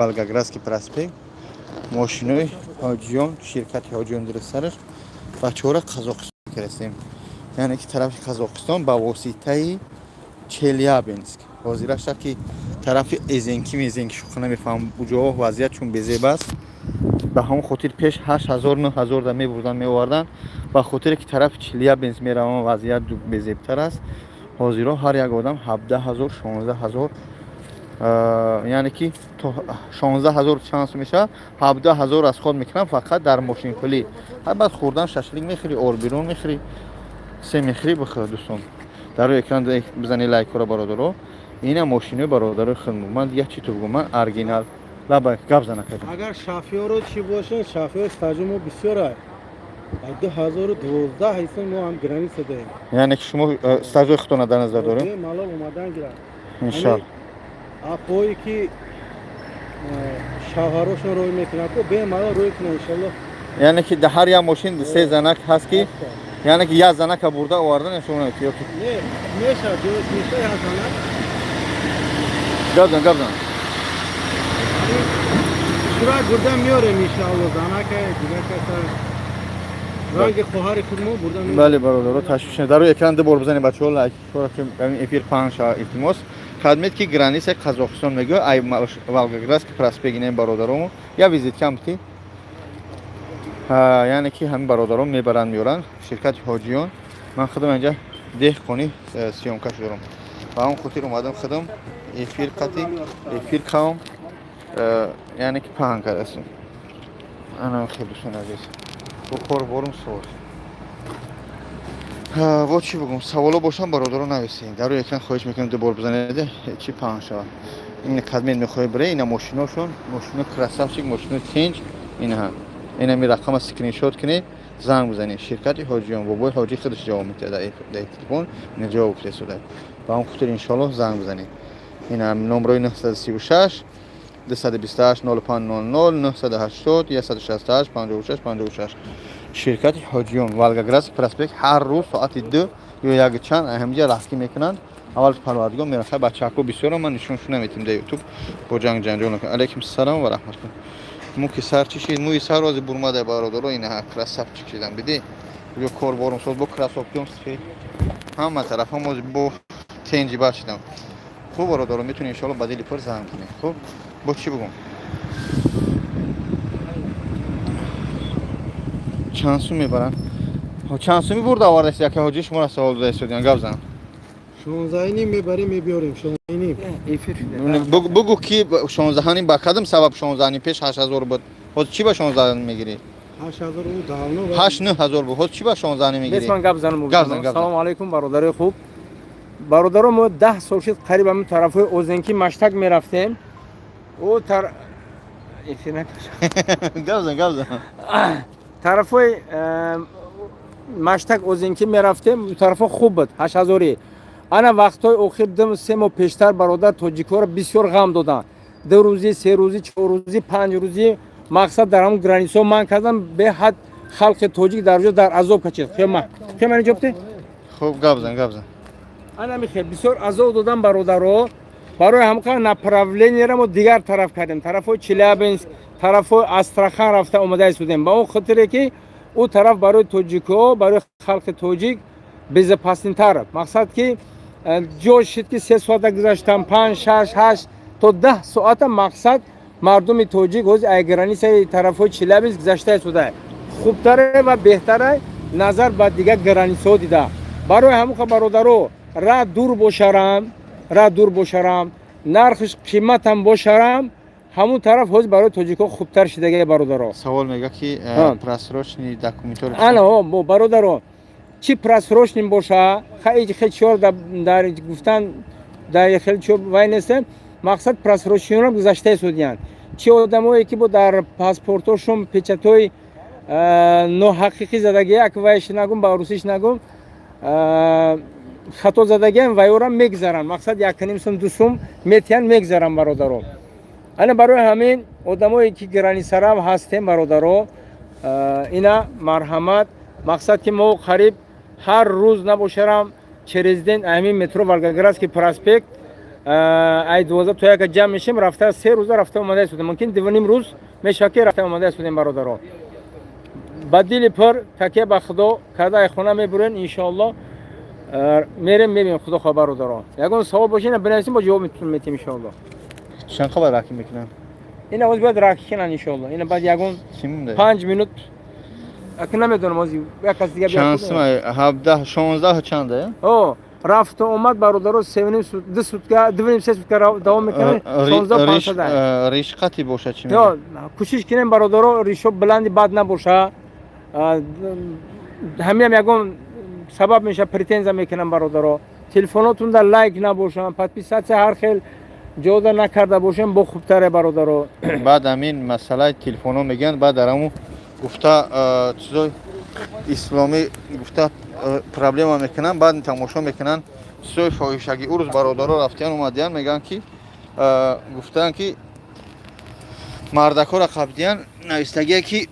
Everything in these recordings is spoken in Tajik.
Волгоградский проспект, мошинои Ҳоҷиён, ширкати Ҳоҷиён дурустараш. Бачаҳоро Қазоқистон кирастем, яъне ки тарафи Қазоқистон ба воситаи Челябинск. Ҳозираша ки тарафи Эзенки мезенки шӯхӣ намефаҳмам, уҷоҳо вазъият чун безеб аст. Ба ҳамон хотир пеш 8000, 9000 да мебурдан, меовардан. Ба хотире ки тарафи Челябинск меравам, вазъият безебтар аст. Ҳозиро ҳар як одам 17 000, 16 000, яъне ки то 16 000 чанд сум мешавад, 17 000 расход мекунам фақат дар мошинпулӣ. Баъд хӯрдан, шашлик мехӯрӣ, орбирон мехӯрӣ, се мехӯрӣ, бихӯр. Дӯстон, дар рӯи экран бизани лайкҳоро, бародаро. Ина мошинои бародарои худмо. Ман дигар чӣ ту бигӯм? Ман оригинал лаба гап зана кардам. Агар шофёро чӣ бошад, шофёр стажи мо бисёр аст. 2012 ҳайсон мо ҳам граница дорем. Яъне ки шумо стажои худтона дар назар дорем. Малол омадан гирад. Иншалло. Апое ки шавҳарошон рӯй мекунад, бемалол рӯй кунад, иншалло. Яъне ки дар ҳар як мошин се занак ҳаст ки, яъне ки як занака бурда овардан шумо ёки? Не, мешавад, ҷояш мешавад як занак. Гап зан, гап зан. Сурат бурда меорем, иншалло, занака, дигар каса, ранги хоҳари худ мо бурда меорем. Бале, бародаро, ташвиш. Дар рӯи экран ду бор бизанед, бачаҳо, лайк ки ҳамин эфир паҳн шава, илтимос. Кадмед ки граница Қазоқистон мегӯяд, ай Волгоградский проспект инем бародаромо. Я визиткам ки, яъне ки ҳамин бародарон мебаранд, меоранд, ширкати Ҳоҷиён. Ман худам инҷа деҳқони съёмкаш дорам. Ба ҳамон хотир омадам худам эфир қати эфир кавам, яъне ки паҳн кардастем. Ана хел, дӯстони азиз, бо кор борум соз. Во чӣ бигӯм? Саволо бошам, бародаро, нависед дар рӯи экран. Хоҳиш мекунам, ду бор бизанед, чӣ паҳн шавад. Ин кадмед мехоҳӣ бире, ина мошиношон, мошино красавчик, мошино тинҷ. Инаҳа, инами рақама скриншот кунед, занг бизанед. Ширкати Ҳоҷиён, бобои ҳоҷӣ худаш ҷавоб медиҳад дар телефон. Ина ҷавоб гуфтесуда. Ба он хотир, иншоаллоҳ, занг бизанед. Ина номрои: 936 228 05 00, 980 168 56 56. Ширкати Ҳоҷиён, Волгоградский проспект. Ҳар рӯз соати 2 ё як чанд ҳамҷа раҳкӣ мекунанд. Аввал парвардигор мерахай. Бачаҳако бисёро ман нишоншу наметим дар Ютуб, бо ҷанг ҷанҷол накун. Алайкум салом ва раҳматулло. Мӯ ки сар чишид, мӯи сар рози бурмада, бародаро. Ина красавчик шидам, бидӣ ё кор борум соз, бо кроссовкиам сфед, ҳама тараф ҳам бо тенҷи бад шидам. Хуб, бародаро, метавонед, иншоалло, ба дили пур занг кунед. Хуб, бо чӣ бигӯм? Чанд сум мебаранд? Чанд суми бурда овардаст? Яке ҳоҷи шуморо савол дода истодиан, гап зан. 16,5 мебарем, мебиёрем, 16,5. Бугӯ ки 16,5 ба кадом сабаб 16,5? Пеш 8000 буд, ҳозир чӣ ба 16,5 мегирӣ? 8000 давно. 8-9 ҳазор буд, ҳозир чӣ ба 16,5 мегирӣ? Ман гап занам. Гап зан, гап зан. Салому алайкум, бародарои хуб. Бародаро, мо 10 сол шуд, қариб ҳамин тарафҳои Озенки, Маштак мерафтем. О тар эфир накаш. Гап зан, гап зан. Тарафҳои Маштак, Озенки мерафтем, тарафҳо хуб буд, ҳаштҳазорӣ. Ана вақтҳои охир, 2-3 моҳ пештар, бародар, тоҷикҳоро бисёр ғам доданд. 2 рӯзӣ, 3 рӯзӣ, 4 рӯзӣ, 5 рӯзӣ, мақсад дар ҳамон границаҳо манъ кардан. Беҳад халқи тоҷик дар ҷо дар азоб кашид. Хема хема ҷобте. Хуб, гап зан, гап зан. Ана михел бисёр азоб додан, бародаро. Барои ҳамқа направлениеро мо дигар тараф кардем, тарафҳои Челябинск, тарафҳои Астрахан рафта омада истодем, ба он хотире ки ӯ тараф барои тоҷикҳо, барои халқи тоҷик безопаснитар. Мақсад ки ҷо шид ки 3 соата гузаштан, панҷ, шаш, 8 то 10 соата. Мақсад мардуми тоҷик ҳозир ай границаи тарафҳои Челябинск гузашта истода хубтаре ва беҳтаре назар ба дигар границаҳо дида. Барои ҳамуқа, бародаро, ра дур бошарам, ра дур бошарам, нархш қиматам бошарам, ҳамун тараф ҳозир барои тоҷикҳо хубтар шидагия, бародаро. Савол мега ки просроченный документҳоро. Ана бародаро, чӣ просрочный боша, хеле чиёр дар гуфтан, дар хеле чиёр вай нестем. Мақсад просроченныйро гузашта истодиянд. Чӣ одамое ки бо дар паспортошон печатҳои ноҳақиқӣ задагия, ак вайш нагум, ба русиш нагум, хато задагиам, вайора мегзаранд. Мақсад 1,5 сум, 2 сум метиҳанд, мегзаранд, бародаро. Ана барои ҳамин одамое ки границарав ҳастем, бародаро, ина марҳамат. Мақсад ки мо қариб ҳар рӯз набошарам, через день ҳамин метро Волгоградский проспект. Ай 12 то 1 ҷамъ мешем, рафта 3 рӯза рафта омада истодем. Мумкин 2.5 рӯз мешавад, ки рафта омада истодем, бародаро. Ба дили пур, такя ба Худо карда, ай хона мебурен, иншоалло. Мерем, мебинем, худо хоҳ, бародаро. Ягон савол боша, ина бинависем, бо ҷавоб метем, иншоалло. Чанд хабар раки мекунанд? Ина оз бояд раки кунанд, иншоалло. Ина баъд ягон Чӣ монда? 5 минут, аки намедонам, ози як кас дига. Чанд сум? 17, 16 чанда? О, рафту омад, бародаро, 3.5 2 сутка, 2.5, 3 сутка давом мекунад, 16 500. Риш қати бошад, чӣ? Ё, кӯшиш кунем, бародаро, ришо баланди бад набоша. Ҳамиам ягон сабаб меша, претензия мекунам, бародаро. Телефонотунда лайк набошам, подписаться ҳар хел ҷода накарда бошем, бо хубтаре, бародаро. Баъд ҳамин масъалаи телефонҳо мегӯянд, баъд дар ҳамун гуфта чизои исломӣ гуфта проблема мекунанд, баъд тамошо мекунанд чизои фоҳишагӣ. Ӯ рӯз бародаро рафтиян, омадиян, мегӯянд ки гуфтаанд ки мардакҳоро қабдиян, навистагие ки,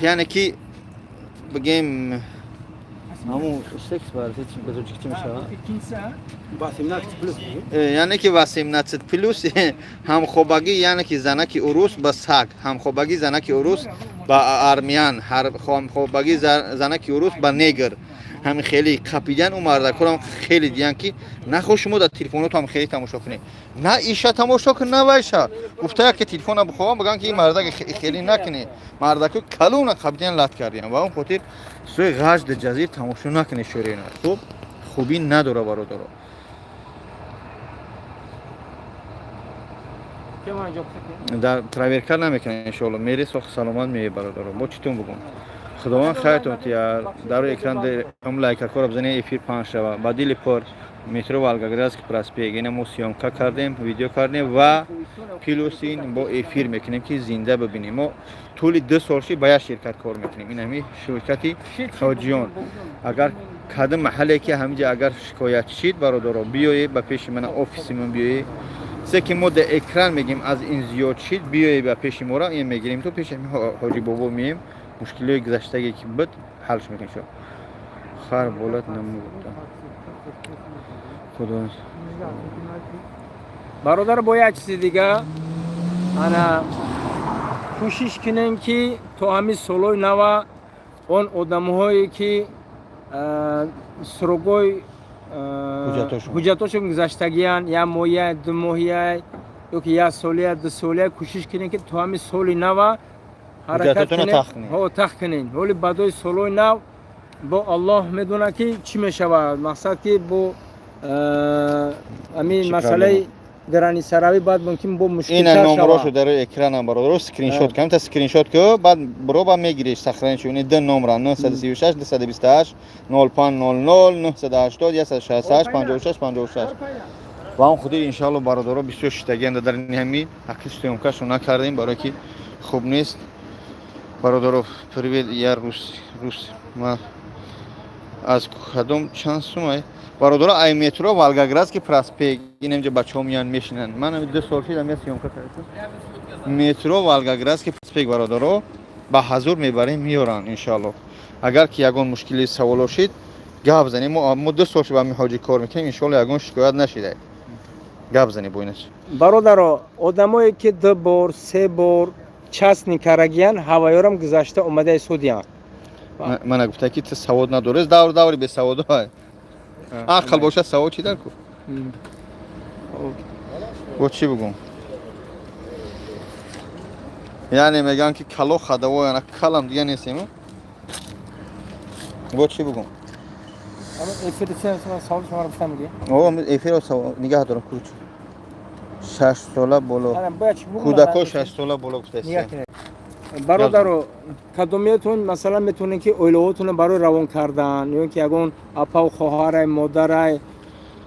яъне ки бигем, ҳамун секс чӣ мешавад? 18 плюс. Яъне ки 18 плюс, ҳамхобагӣ, яъне ки занаки урус ба саг, ҳамхобагӣ занаки урус ба армян, ҳамхобагӣ занаки урус ба негр. Ҳамин хеле қапидан ӯ мардакорам хеле диян ки нахо шумо дар телефонотам хеле тамошо кунед, на иша тамошо кун, на вайша. Гуфта яке телефона бихоҳам, бигӯям ки ин мардак хеле накунед. Мардако калона қапидан, лат кардиям. Ва он хотир сӯи ғажд ҷазир тамошо накунед, шӯрена хуб хубӣ надора, бародаро. Дар проверка намекунад, иншоалло. Мери сох, саломат меи, бародаро. Бо читон бугум, худованд хайртон тия. Дару экран ам лайкакоро бизанед, эфир паҳн шава. Ба дили пур, метро Волгоградский проспект. Ина мо съёмка кардем, видео кардем ва плюс ин бо эфир мекунем, ки зинда бибинем. Мо тӯли 2 сол ши ба як ширкат кор мекунем, ин ҳами ширкати Ҳоҷиён. Агар кадом маҳалле ки ҳамиҷа агар шикоят шид, бародаро, биёед ба пеши мана, офиси ман биёед. Се ки мо дар экран мегем, аз ин зиёд шид, биёед ба пеши мора, ин мегирем, то пеши ҳоҷи бобо меем, мушкилиҳои гузаштаге ки буд, ҳалш мекунем. Шо хар болат намуда, худо. Бародар, бо як чизи дига, ана кӯшиш кунем, ки то ҳамин солҳои нава он одамҳое ки срокҳои ҳуҷҷатошон гузаштагиян, як моҳия, 2 моҳия ё ки як солия, 2 солия, кӯшиш кунем, ки то ҳамин соли нава ҳаракат тах кунем. Ҳоли баъдои солҳои нав бо Аллоҳ медонад, ки чӣ мешавад. Мақсад ки бо ҳамин масъалаи границаравӣ баъд мумкин бо мушкилтар. Ина номрошо дар экранам, бародаро, скриншот кам, та скриншот ку, баъд биро ба мегириш, сохранить шуни. Д номра 936 228 05 00 980 168 56 56. Ва он худи, иншаалло, бародаро, бисёр шиштагианда дар ин ҳами ақли съёмкашо накардем, барое ки хуб нест, бародаро. Привет, я рус, рус ма аз кадом, чанд сумай, бародаро? Ай метро Волгоградский проспект, инамҷа бачаҳо меянд, мешинанд. Ман 2 сол шид ами съёмка кардам. Метро Волгоградский проспект, бародаро, ба ҳазур мебарем, меёранд, иншоалло. Агар ки ягон мушкили, саволо шид, гап занем. Мо 2 сол шид ба ҳами ҳоҷӣ кор мекунем, иншоалло, ягон шикоят нашида. Гап занем бо инаш. Бародаро, одамое ки ду бор, се бор частный карагиян, ҳаваёрам гузашта омадаи судиян. Мана гуфта ки ту савод надорез, давр даври бесаводо. Ақл бошад, савод чӣ дар ку? Бо чӣ бугум? Яъне мегӯянд ки кало хадаво, яна калам дига нестем. Бо чӣ бугум? Эфиро нигаҳ дорам. Куч 6 сола боло, кӯдако 6 сола боло гуфтаст. Бародаро, кадомиятон, масалан, метавонед, ки оилаҳотонро барои равон кардан ё ки ягон апау, хоҳарай, модарай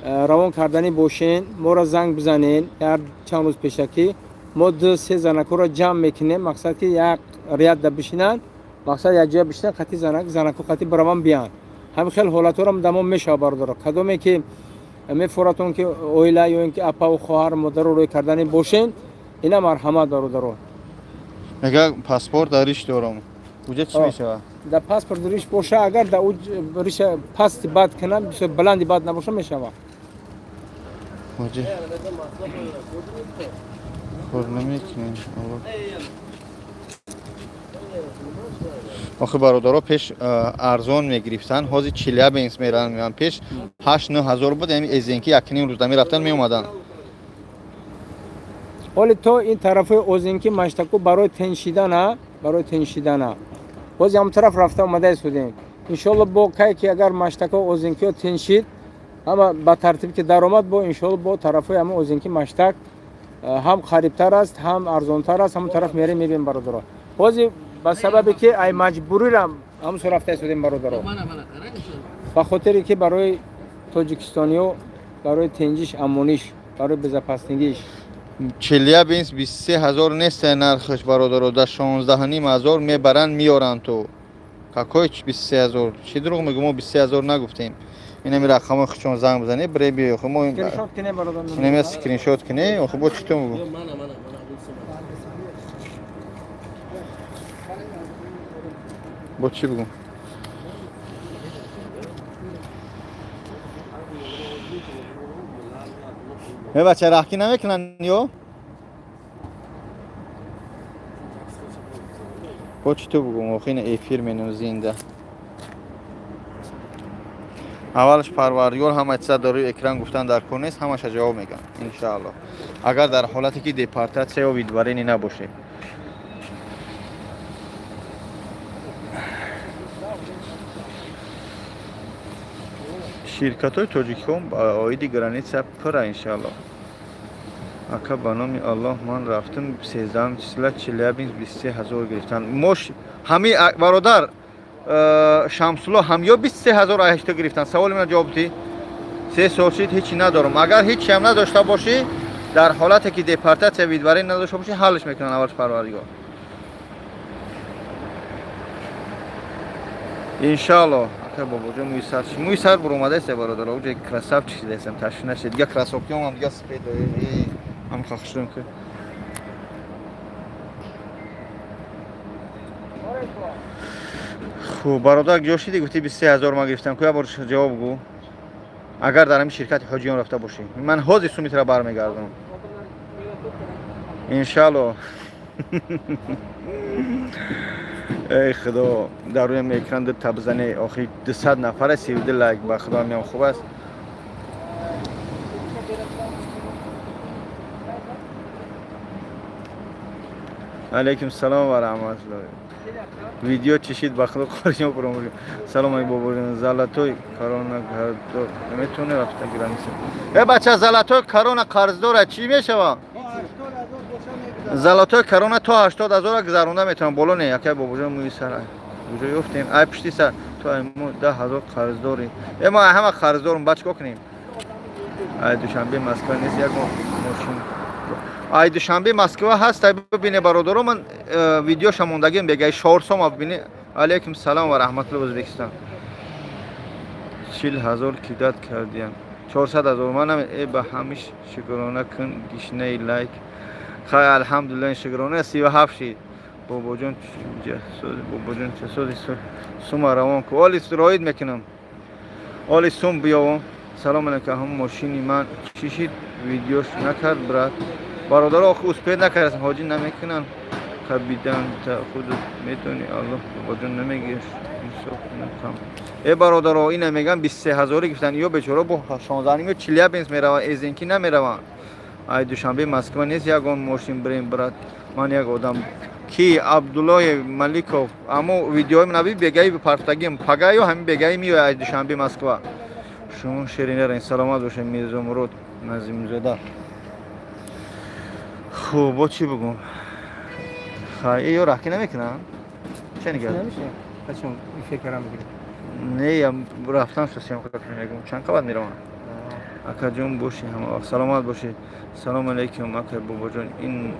равон карданӣ бошен, моро занг бизанед ҳар чанд рӯз пешакӣ. Мо ду се занакҳоро ҷамъ мекунем, мақсад ки як ряд да бишинанд, мақсад якҷоя бишинанд, қати занак, занакҳо қати бираван, биянд. Ҳамин хел ҳолатҳоро дамом мешавад, бародаро. Кадоме ки мефоратон, ки оила ё ин ки апау, хоҳар, модарро рӯй карданӣ бошен, ина марҳамат, бародаро. Мега паспорт дар риш дорам, уҷа чӣ мешавад? Дар паспорт риш боша, агар дар риша пасти бад кунам, бисёр баланди бад набоша, мешавад. Ҳоҷи кор намекунем. Алло. Охи бародаро, пеш арзон мегирифтанд, ҳозир Челябинск мераванд, меоянд. Пеш 8-9 ҳазор буд, яъне Эзенки 1,5 рӯзда мерафтанд, меомаданд. Ҳоли то ин тарафҳои Озинки, Маштаку барои теншидана, барои теншидана. Боз ҳам тараф рафта омада истодем. Иншоалло, бо кай ки агар Маштако, Озинкиҳо теншид, ҳама ба тартиб ки даромад, бо иншоалло бо тарафҳои ҳама Озинки, Маштак ҳам қарибтар аст, ҳам арзонтар аст, ҳамон тараф мерем, мебинем, бародаро. Ҳозир ба сабабе ки ай маҷбурирам ҳамсу рафта истодем, бародаро. Ба хотире ки барои тоҷикистониҳо, барои тенҷиш, амониш, барои безопасныйгиш. Челябинск 23 ҳазор нест нархаш, бародаро, да 16,5 ҳазор мебаранд, меоранд. Ту какой 23 ҳазор? Чӣ дурӯғ мегӯ? Мо 23 ҳазор нагуфтем. Инами рақамҳои худшон занг бизанед, бре биё. Охи мо Скриншот кине, бародар. Инами скриншот кине. Охи бо чӣ ту мегӯ? Бо чӣ бигӯм? Е, бача, раҳкӣ намекунанд ё бо чӣ ту бугум? Охи ина эфир менам, зинда. Аввалаш Парвардигор ҳама чиза дар рӯи экран гуфтан дар кор нест, ҳамаша ҷавоб мегӯям, иншаалло, агар дар ҳолате ки депортация ё выдворение набошед. Ширкатҳои тоҷикон оиди граница пура, иншаалло. Ака, ба номи Аллоҳ, ман рафтам 13 числа Челябинск, 23 ҳазор гирифтан. Мош ҳами бародар Шамсулло ҳамё 23 ҳазор айҳашто гирифтан. Саволи мана ҷавоб дӣ. 3 сол шид, ҳечи надорам. Агар ҳечиам надошта бошӣ, дар ҳолате ки депортация, выдворение надошта бошӣ, ҳаллш мекунанд, аввалш Парвардигор, иншаалло. Ака Бобоҷон, мӯи сар, мӯи сар буромадаест, бародар, уҷа красавчик шидаестам, ташвиш нашед. Дига кроссовкиам, дига сипед ҳам хахшудам ки. Хуб, бародар, ҷо шиди, гуфти 23 ҳазор ма гирифтам. Ку, як бор ҷавоб гӯ. Агар дар ҳамин ширкати Ҳоҷиён рафта бошӣ, ман ҳозир сумитра бармегардам, иншаалло. Эй худо, дар рӯям экран ду та бизане. Охи 200 нафара, 32 лайк. Ба худо, меам, хуб аст. Алейкум салом ва раҳматуллоҳ. Видео чишид, ба худо, қоришон пуром. Салом ай бобоҷон, золотой корона қарздор наметавоне рафта граница? Э, бача, золотой корона қарздора чӣ мешава? Золотой корона то 80 ҳазора гузаронда метавонам, боло не. Акай Бобоҷон, мӯи сар куҷо ёфтем? Ай пушти сар то ай мо 10 ҳазор қарздорем. Э, мо ай ҳама қарздорум, ба чӣ кор кунем? Ай Душанбе Москва нест як мошин? Ай Душанбе Москва ҳаст, ай бибине, бародаро, ман видеоша мондагим, бегай шорсома бибине. Алейкум салом ва раҳматуллоҳ. Ӯзбекистон 40 ҳазор кидать кардиям, 400 ҳазор ман э, ба ҳамиш шукрона кун, гишнаи лайк. Хай, алҳамдулилла, шукрона, 37 шид. Бобоҷон, бобоҷон, сози сума равон ку, оли роид мекунам, оли сум биёвам. Салом алейкум, ҳам мошини ман чӣ шид, видеош накард брат? Бародаро, охи успеть накардам. Ҳоҷӣ намекунанд, кабидан та худат медони. Аллоҳ, бобоҷон, намегирш, инсоф кунам. Э, бародаро, ина меган 23 ҳазорӣ гирифтан. Ё бечора бо 16 ё Челябинск мераванд, Эзенки намераванд. Ай Душанбе Москва нест ягон мошин бирем, брат? Ман як одам ки Абдуллои Маликов, аммо видеои наби бегаи партагим пагаю ҳамин бегаи миёяд ай Душанбе Москва. Шумо ширинерин, саломат бошед. Мирзомурод Назимзода. Хуб, бо чӣ бигӯм? Хай, ё раҳкӣ намекунам, ча нигар? Не, рафтан мегӯм, чанд қабат меравам. Акаҷон, бошӣ, ҳама вақт саломат бошед. Салому алейкум, акай Бобоҷон, ин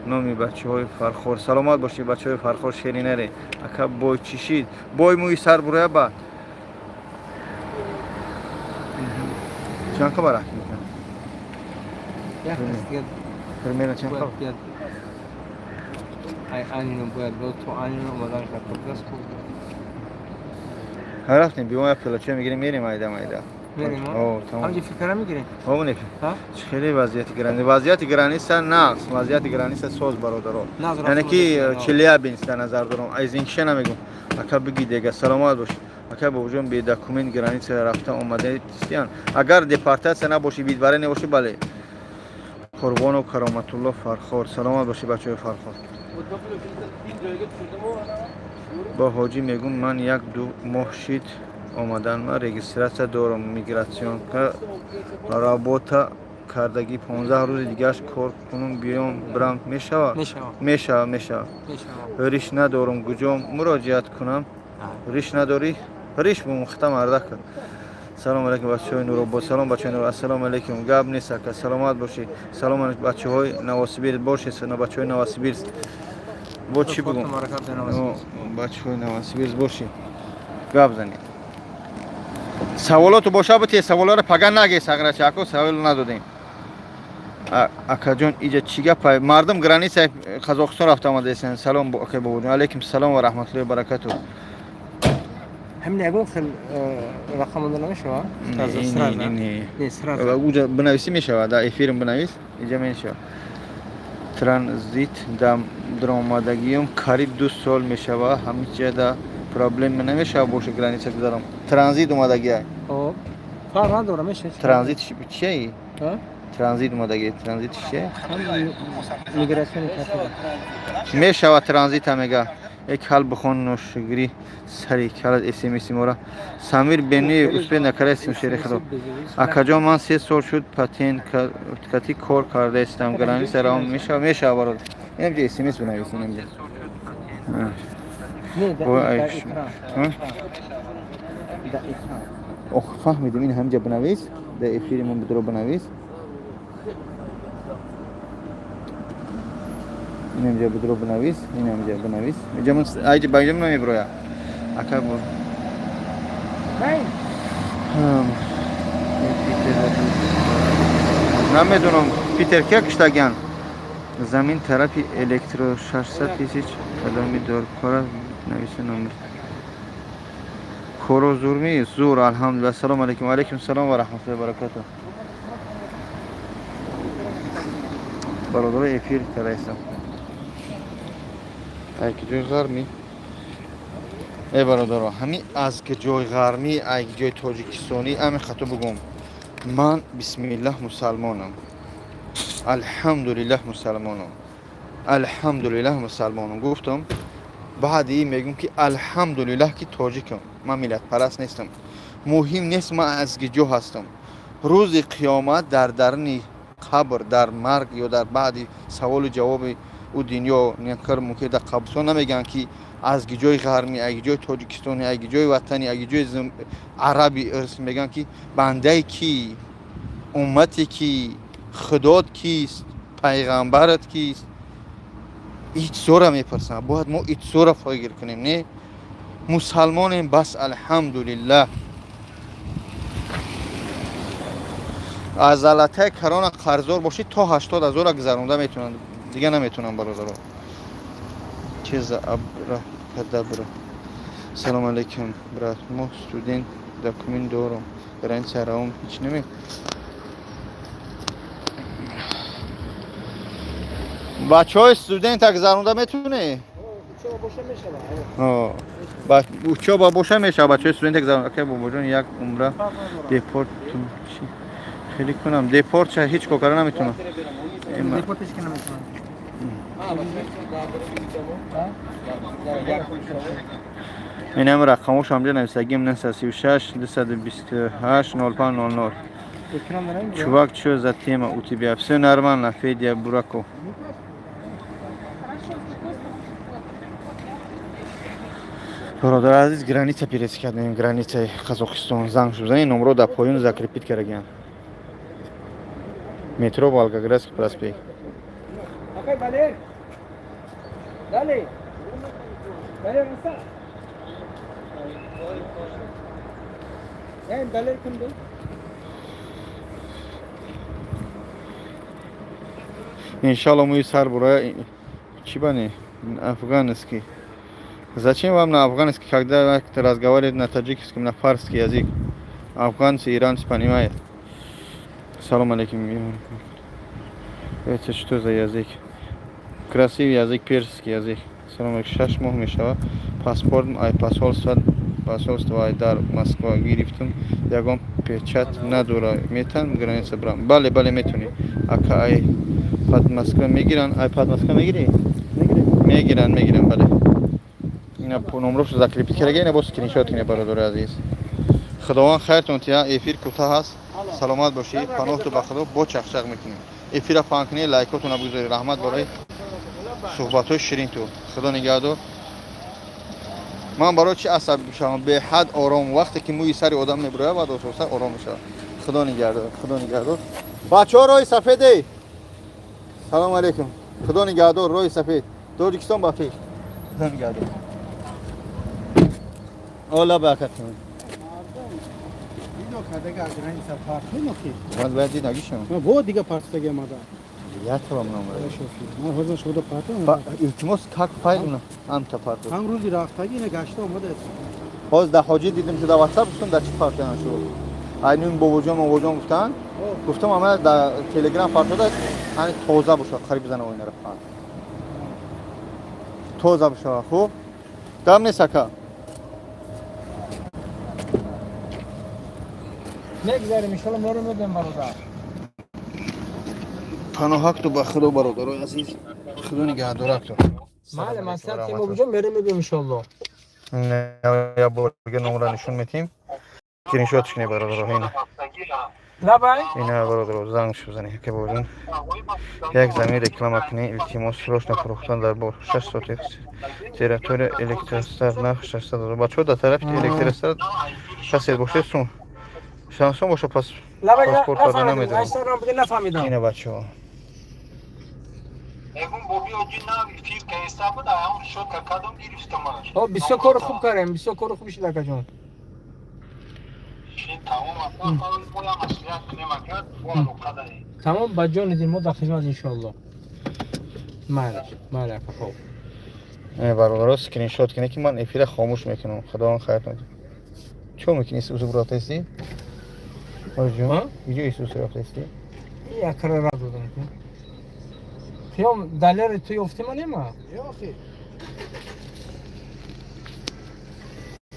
номи бачаҳои Фархор. Саломат бошед, бачаҳои Фархор, шеринаре. Ака, бой чӣ шид? Бой мӯи сар буроя ба чанд қабат раҳкӣ мекунам? Примерно чанд қабат? Ай Анино бояд боз то Анино омадан шад. Рафтем, биём, як пилача мегирем, мерем, айда майда. Мерем. О, тамом. Ҳамҷи фикра мегирем. О, не. Ҳа? Хеле вазъияти граница. Вазъияти граница нағз, вазъияти граница соз, бародаро. Нағз. Яъне ки рафту омад. Челябинск дар назар дорам. Аз ин киша намегум. Ака, биги дега, саломат бош. Ака бобоҷон, бе документ граница рафта омадаистиян? Агар депортация набоши, выдворение набоши, бале. Қурбонов Кароматулло, Фархор, саломат боши, бачаҳои Фархор. Бо ҳоҷӣ мегум, ман як ду моҳ шид омадан, ман регистрация дорам, миграционка работа кардагӣ, 15 рӯзи дигаш кор кунум, биём, бирам, мешавад? Мешавад. Мешавад, мешавад. Мешавад. Риш надорум, куҷо муроҷиат кунам? Риш надорӣ? Риш бумухта мардака. Салом алейкум, бачаҳои Нуробод. Салом, бачаҳои Нур. Ассалому алейкум. Гап нест, ака, саломат бошӣ. Салом алейкум, бачаҳои Новосибирск бошед. Бачаҳои Новосибирск, бо чӣ бугум? Бачаҳои Новосибирск бошӣ, гап занед. Саволоту боша, бите саволоро пага наге, сағрача ако савол надодем. Акаҷон, иҷа чӣ гапа? Мардум границаи Қазоқистон рафта омадаестанд. Салом, акай бобоҷон. Алейкум салом ва раҳматуллоҳи баракату. Ҳамин ягон хел рақам монда намешавад? Не. Не, сразу. Уҷа бинависӣ мешавад, дар эфирм бинавис, иҷа мешавад. Транзит даромадагиём қариб 2 сол мешавад, ҳамин ҷа проблема намешавад боша граница гузарам? Транзит омадагия. Хоб, фарқ надора, мешавад. Транзит чие? Транзит омадагӣ, транзит чие? Миграционный карта. Мешавад транзита, мега. Як ҳал бихон, ношигирӣ сари калад смси мора. Самир Бени успе накарастим, шери худо. Акаҷон, ман 3 сол шуд патент кати кор кардаистам, граница равон мешавад? Мешавад, бародар. Инамҷа смс бинавис, инамҷа. Не, да, Ой, да, ай, экран. Ҳа? Да, экран. Ох, фаҳмидем, ин ҳамҷа бинавис, дар эфири мо бидро бинавис. Инамҷа бидро бинавис, инамҷа бинавис. Иҷа ман айҷа ба инҷа намеброя. Ака бо. Най. Намедонам, Питер кия киштагян. Замин тарафи электро 600 тысяч, кадоми доркора нависа номер. Коро зурми? Зур, алҳамдулилла. Салом алейкум. Алейкум салом ва раҳматуллоҳи ва баракатуҳ. Бародаро, эфир кардаистам. Ай куҷои ғармӣ? Э, бародаро, ҳамин аз ҷои ғармӣ, ай ҷои тоҷикистонӣ, ҳамин хато бугум. Ман бисмиллаҳ мусалмонам. Алҳамдулиллаҳ мусалмонам. Алҳамдулиллаҳ мусалмонам. Гуфтам, баъди ин мегӯм, ки алҳамдулиллаҳ, ки тоҷикам. Ман миллатпараст нестам. Муҳим нест ман аз киҷо ҳастам. Рӯзи қиёмат дар даруни қабр, дар марг ё дар баъди саволу ҷавоби ӯ дунё кар мумкин дар қабристон намегӯянд, ки аз киҷои ғармӣ, аз киҷои тоҷикистони, аз киҷои ватани, аз киҷои араби ирс. Мегӯянд, ки бандаи кӣ, уммати кӣ, худот кист, пайғамбарат кист. Ичзора мепурсанд. Бояд мо ичзора фогир кунем. Не, мусалмонем, бас, алҳамдулиллаҳ. Аз Золотая Корона қарздор бошӣ, то 80 0-а гузаронда метавонанд, дига наметавонам, бародаро. Чиза абракадабра. Салом алейкум, брат. Мо студент, документ дорам, граница равом, ҳеч наме. Бачаҳои студента гузаронда метавонӣ? Учёба боша, мешава. Бачаҳои студента гузаронда. Ака бобоҷон, як умра депорт чи хеле кунам? Депорт ча, ҳеҷ кор карда наметавонам. Депортиш ки наметавонам. Инам рақамош ҳамҷа нависагим: 936 228 05 00. Экран дорем. Чувак, что за тема у тебя? Все нормально, Федя Бураков. Бародар азиз, граница пересекаем, границаи Қазоқистон. Занг бизанед, номро дар поён закрепить кардагиам. Метро Волгоградский проспект. Акай Далер. Далер. Далер муса. Э, Далер ким бу? Иншалло, мӯи сар бурая. Чӣ бани? Афганский. Зачем вам на афганский, когда разговаривает на таджикском, на фарский язык? Афганцы, иранцы, понимает. Салом алейкум. Это что за язык? Красивый язык, персидский язык. Салом алейкум. 6 моҳ мешавад. Паспорт ай посольство ай дар Москва гирифтум. Ягон печать надора. Метан граница брам? Бале, бале, метунӣ. Ака, ай под Москва мегиран? Ай под Москва мегирӣ? Мегиран, мегиран, бале. Ина номрош закрепить карага, ина бо скриншот кине, бародари азиз. Худованд хайртон тия, эфир кӯтоҳ аст. Саломат бошӣ, паноҳту ба Худо, бо чақчақ мекунем. Эфира паҳн кунед, лайкотона бигузоред. Раҳмат барои суҳбатҳои ширинту. Худо нигаҳдор. Ман барои чӣ асабӣ бишавам? Беҳад ором. Вақте ки мӯи сари одам мебурояд, баъд ососа ором мешавад. Худо нигаҳдор, Худо нигаҳдор. Бачаҳо, роҳи сафеде. Салому алейкум. Худо нигаҳдор, роҳи сафед. Тоҷикистон ба пеш. Худо нигаҳдор. Ола баракатун. Видео кардага аз граница партоно ки. Ман бояд дид нагишам. Во дига партоги омада. Я тавам номра. Ман ҳозир шуда партом. Илтимос, как файл амта парто. Ҳам рӯзи рафтаги ина гашта омада. Ҳозир дар ҳоҷӣ дидим, ки дар WhatsApp гуфтам, дар чӣ партоям шуд. Айнун бобоҷон, бобоҷон гуфтанд. Гуфтам, ама дар Телеграм партода, ҳани тоза бошад, қариб бизана оинара фаҳм. Тоза бошад, хуб? Дам нест, ака. Мегзарем, иншалло, моро медем, бародар. Паноҳакту ба Худо, бародарои азиз. Худо нигаҳдорактон. Мале, маслиҳат ки бобоҷон, мерем, мебием, иншалло. Я борга номра нишон метим. Скриншотш кунед, бародаро, ина. Лабай. Ина, бародаро, занг бизанед, ки бобоҷон. Як замин реклама кунед, илтимос, срочно фурӯхтан дар бо 6 сотих территория Электростар, нарх 600 ҳазор. Бачаҳо, дар тарафи Электростар касе бошед, сум шансон боша, пас Лабай. паспорт карда намедонам. Нафаҳмидам. Ина, бачаҳо. Мегум, боби оҷи нав эфир каиста буд, аям шока кадом гирифтамаш. О, бисёр кори хуб кардем, бисёр кори хуб шуд, акаҷон. Ши тамом, ака, моя маслиҳат кунем, ака, бо алоқа дарем. Тамом, ба ҷони дил, мо дар хизмат, иншоалло. Майлаш, майли, ака, хоб. Бародаро, скриншот кунед, ки ман эфира хомӯш мекунам. Худованд хайртон. Чо мекунӣ? Исус рафтаисти? Оҷон, иҷо Исус рафтаисти? Якра ра додам ку. Қиём, далери ту ёфтима нема? Ёхи.